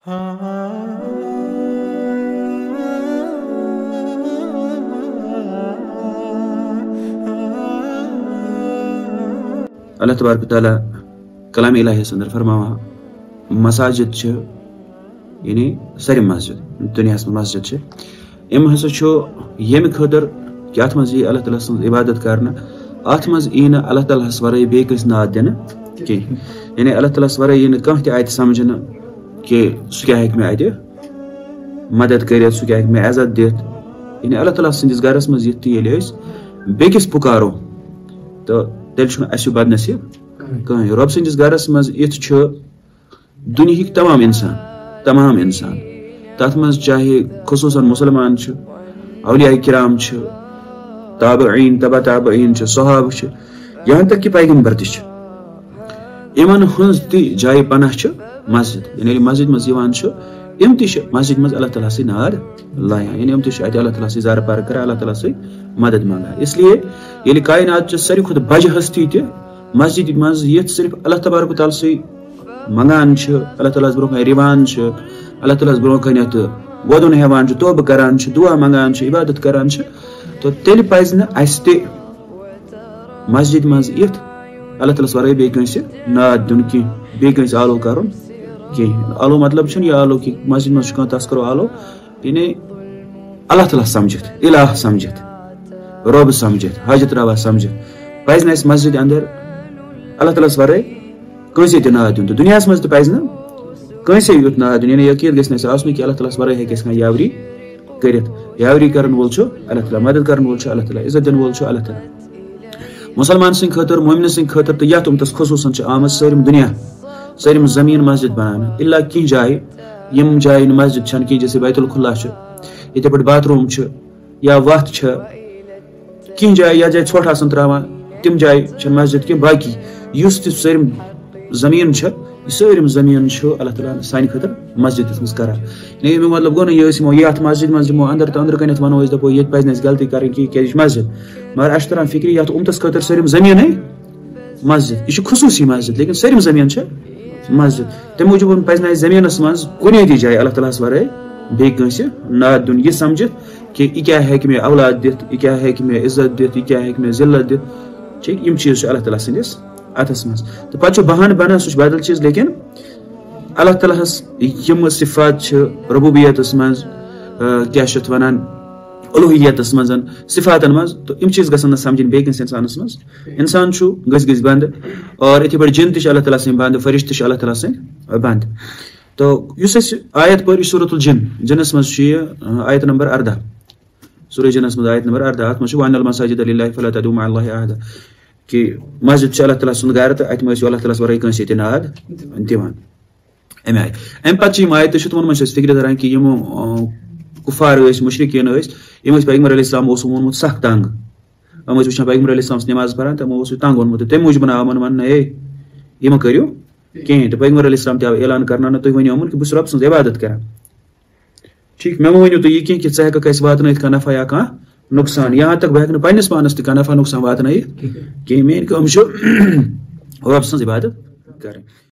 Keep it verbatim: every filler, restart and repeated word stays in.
اللہ تبارک و تعالیٰ کلام الہیس اندر فرماوان، مساجد چھِ، یعنی سٲرِم مسجد، دُنیاہس منٛز مسجد چھِ، یِم ہسا چھُ ییٚمہِ خٲطرٕ کہِ اتھ منٛز یی اللہ تعالیٰ سٕنٛز عبادت کرنہٕ، اتھ منٛز یی نہٕ اللہ تعالیٰ ہس ورٲے بیٚیہِ کٲنٛسہِ ناد دِنہٕ کینٛہہ۔ یعنی اللہ تعالیٰ ہس ورٲے یی نہٕ کانٛہہ تہِ آیت سمجھنہٕ کہِ سُہ کیٛاہ ہیٚکہِ مےٚ اتہِ مدد کٔرِتھ، سُہ کیٛاہ ہیٚکہِ مےٚ عزت دِتھ۔ یعنی اللہ تعالیٰ سٕنٛدِس گرس منٛز یِتھ تہِ ییٚلہِ أسۍ بیٚکِس پُکارو، تہٕ تیٚلہِ چھُنہٕ اَسہِ ہیوٗ بدنصیٖب کٕہٕنۍ۔ رۄب سٕنٛدِس گرس منٛز یِتھ چھُ دُنیہٕکۍ تمام انسان، تمام انسان، تتھ منٛز چاہے خصوٗصاً مُسلمان چھِ، اولیاء کرام چھِ، تابعین، تبع تابعین چھِ، صحابہٕ چھِ، یہاں تک کہ پیغمبر تہِ چھِ۔ یِمن ہٕنٛز تہِ جایہِ پناہ چھِ مسجد۔ یعنی ییٚلہِ مسجد منٛز یِوان چھُ، یِم تہِ چھِ مسجد منٛز اللہ تعالیٰ سٕے ناد لایان، یعنی یِم تہِ چھِ اتہِ اللہ تعالیٰ سٕے زارٕ پار کران، اللہ تعالیٰ سٕے مدد منٛگان۔ اس لیے ییٚلہِ کائنات چہِ ساروی کھۄتہٕ بجہِ ہستی تہِ مسجد منٛز یِتھ صرف اللہ تبارک و تعالیٰ سٕے منٛگان چھِ، اللہ تعالیٰ ہس برونٛہہ کنہِ رِوان چھِ، اللہ تعالیٰ ہس برونٛہہ کنٮ۪تھ وۄدُن ہٮ۪وان چھِ، توبہٕ کران چھِ، دُعا منٛگان چھِ، عبادت کران چھِ، تہٕ تیٚلہِ پزِ نہٕ اسہِ تہِ مسجد منٛز یِتھ اللہ تعالیٰ ہس ورٲے بیٚیہِ کٲنٛسہِ ناد دیُن کینٛہہ، بیٚیہِ کٲنٛسہِ آلو کرُن کینٛہہ۔ آلو مطلب چھُنہٕ یہِ آلو کہِ مسجد منٛز چھُ کانٛہہ تس کرو آلو، یعنی اللہ تعالیٰ سمجھِتھ، الہ سمجھِتھ، رۄب سمجھِتھ، حاجت روا سمجھِتھ پزِ نہٕ اسہِ مسجد اندر اللہ تعالیٰ ہس ورٲے کٲنٛسے تہِ ناد دیُن۔ تہٕ دُنیاہس منٛز تہِ پزِ نہٕ کٲنٛسے یُتھ ناد دیُن، یعنی یقین گژھِ نہٕ اسہِ آسُن کہِ اللہ تعالیٰ ہس ورٲے ہیٚکہِ اسہِ کانٛہہ یاوری کٔرِتھ۔ یاوری کرن وول چھُ اللہ تعالیٰ، مدد کرن وول چھُ اللہ تعالیٰ، عزت دِنہٕ وول چھُ اللہ تعالیٰ۔ مُسلمان سٕنٛدِ خٲطرٕ، مومنہٕ سٕنٛدِ خٲطرٕ تہٕ یتھ اُمتس خصوٗصاً چھِ آمٕژ سٲرِم دُنیا، سٲرِم زٔمیٖن مسجد بناونہٕ۔ الا کینٛہہ جایہِ، یِم جایہِ نہٕ مسجد چھنہٕ کینٛہہ، جیسے بیت الخلا چھُ، یِتھے پٲٹھۍ باتھ روٗم چھُ یا وتھ چھِ، کینٛہہ جایہِ یتھ جایہِ ژھۄٹھ آسان تراوان، تِم جایہِ چھنہٕ مسجد کینٛہہ۔ باقی یُس تہِ سٲرِم زٔمیٖن چھِ، یہِ سٲرِم زٔمیٖن چھُ اللہ تعالیٰ ہن سانہِ خٲطرٕ مسجد دِژمٕژ قرار۔ یعنی امیُک مطلب گوٚو نہٕ یہِ أسۍ یِمو یتھ مسجد منٛز دِمو اندر تہٕ أنٛدرٕ کنٮ۪تھ ونو أسۍ، دپو ییٚتہِ پزِ نہٕ اسہِ غلطی کرٕنۍ کینٛہہ، کیازِ یہِ چھِ مسجد۔ مگر اسہِ چھُ تران فکرِ یتھ اُمتس خٲطرٕ سٲرِم زٔمیٖنٕے مسجد، یہِ چھِ خصوٗصی مسجد، لیکن سٲرِم زٔمیٖن چھِ مسجد۔ تمہِ موٗجوٗب پزِ نہٕ اسہِ زٔمیٖنس منٛز کُنی تہِ جایہِ اللہ تعالیٰ ہس ورٲے بیٚیہِ کٲنٛسہِ ناد دیُن، یہِ سمجھِتھ کہِ یہِ کیٛاہ ہیٚکہِ مےٚ اولاد دِتھ، یہِ کیٛاہ ہیٚکہِ مےٚ عزت دِتھ، یہِ کیٛاہ ہیٚکہِ مےٚ ذلت دِتھ۔ ٹھیٖک، یِم چیٖز چھِ اللہ تعالیٰ سٕنٛدِس اتھس منٛز۔ تہٕ پتہٕ چھُ بہانہٕ بنان، سُہ چھُ بدل چیٖز، لیکن اللہ تعالیٰ ہس یِم صفات چھِ ربوبیتس منٛز، آ، کیٛاہ چھِ اتھ ونان، الوہیتس منٛز، صفاتن منٛز، تہٕ یِم چیٖز گژھن نہٕ سمجھٕنۍ بیٚیہِ کٲنٛسہِ انسانس منٛز۔ انسان چھُ گٔژھۍ گٔژھۍ بنٛد، اور یِتھے پٲٹھۍ جِن تہِ چھِ اللہ تعالیٰ سٕنٛدۍ بنٛد، فرشتہٕ چھِ اللہ تعالیٰ سٕنٛدۍ بنٛد۔ تو یُس اَسہِ آیت پٔر، یہِ سورۃ الجن، جنس منٛز چھُ یہِ، آ، آیت نمبر ارداہ۔ سورہ جنس منٛز آیت نمبر ارداہ، اتھ منٛز چھُ، "وَأَنَّ الْمَسَاجِدَ لِلَّهِ فَلَا تَدْعُوا مَعَ اللَّهِ أَحَدًا"، کہِ مسجد چھِ اللہ تعالیٰ سُنٛد گرٕ تہٕ اتہِ مہ ٲسِو اللہ تعالیٰ ہس ورٲے کٲنٛسہِ تہِ ناد دِوان۔ امہِ آیہِ، امہِ پتہٕ چھِ یِم آیتہٕ چھِ تِمن منٛز چھِ أسۍ فکرِ تران کہِ یِم، آ، کُفار ٲسۍ، مُشرکیٖن ٲسۍ، یِم ٲسۍ پیغمبر علیہ السلام اوسُکھ ووٚنمُت سخ تنگ۔ یِم ٲسۍ وٕچھان پیغمبر علیہ السلام سٕنٛز نٮ۪ماز پران تہٕ یِمو اوس یہِ تنگ ووٚنمُت، تہٕ تمہِ موٗجوٗب آو یِمن وننہٕ، "اے، یہِ مہ کٔرِو کِہیٖنۍ۔" تہٕ پیغمبر علیہ السلام تہِ آو اعلان کرناونہٕ، "تُہۍ ؤنِو یِمن کہِ بہٕ چھُس رۄب سٕنٛز عبادت کران۔" ٹھیٖک، مےٚ مہٕ ؤنِو تُہۍ یہِ کینٛہہ کہِ ژٕ ہٮ۪ککھ اَسہِ واتنٲیِتھ کانٛہہ نفع یا کانٛہہ نۄقصان، یہاں تک بہٕ ہٮ۪کہٕ نہٕ پننِس پانس تہِ کانٛہہ نفع نۄقصان واتنٲیِتھ کینٛہہ۔ میٲنۍ کٲم چھِ رۄب سٕنٛز عبادت کرٕنۍ۔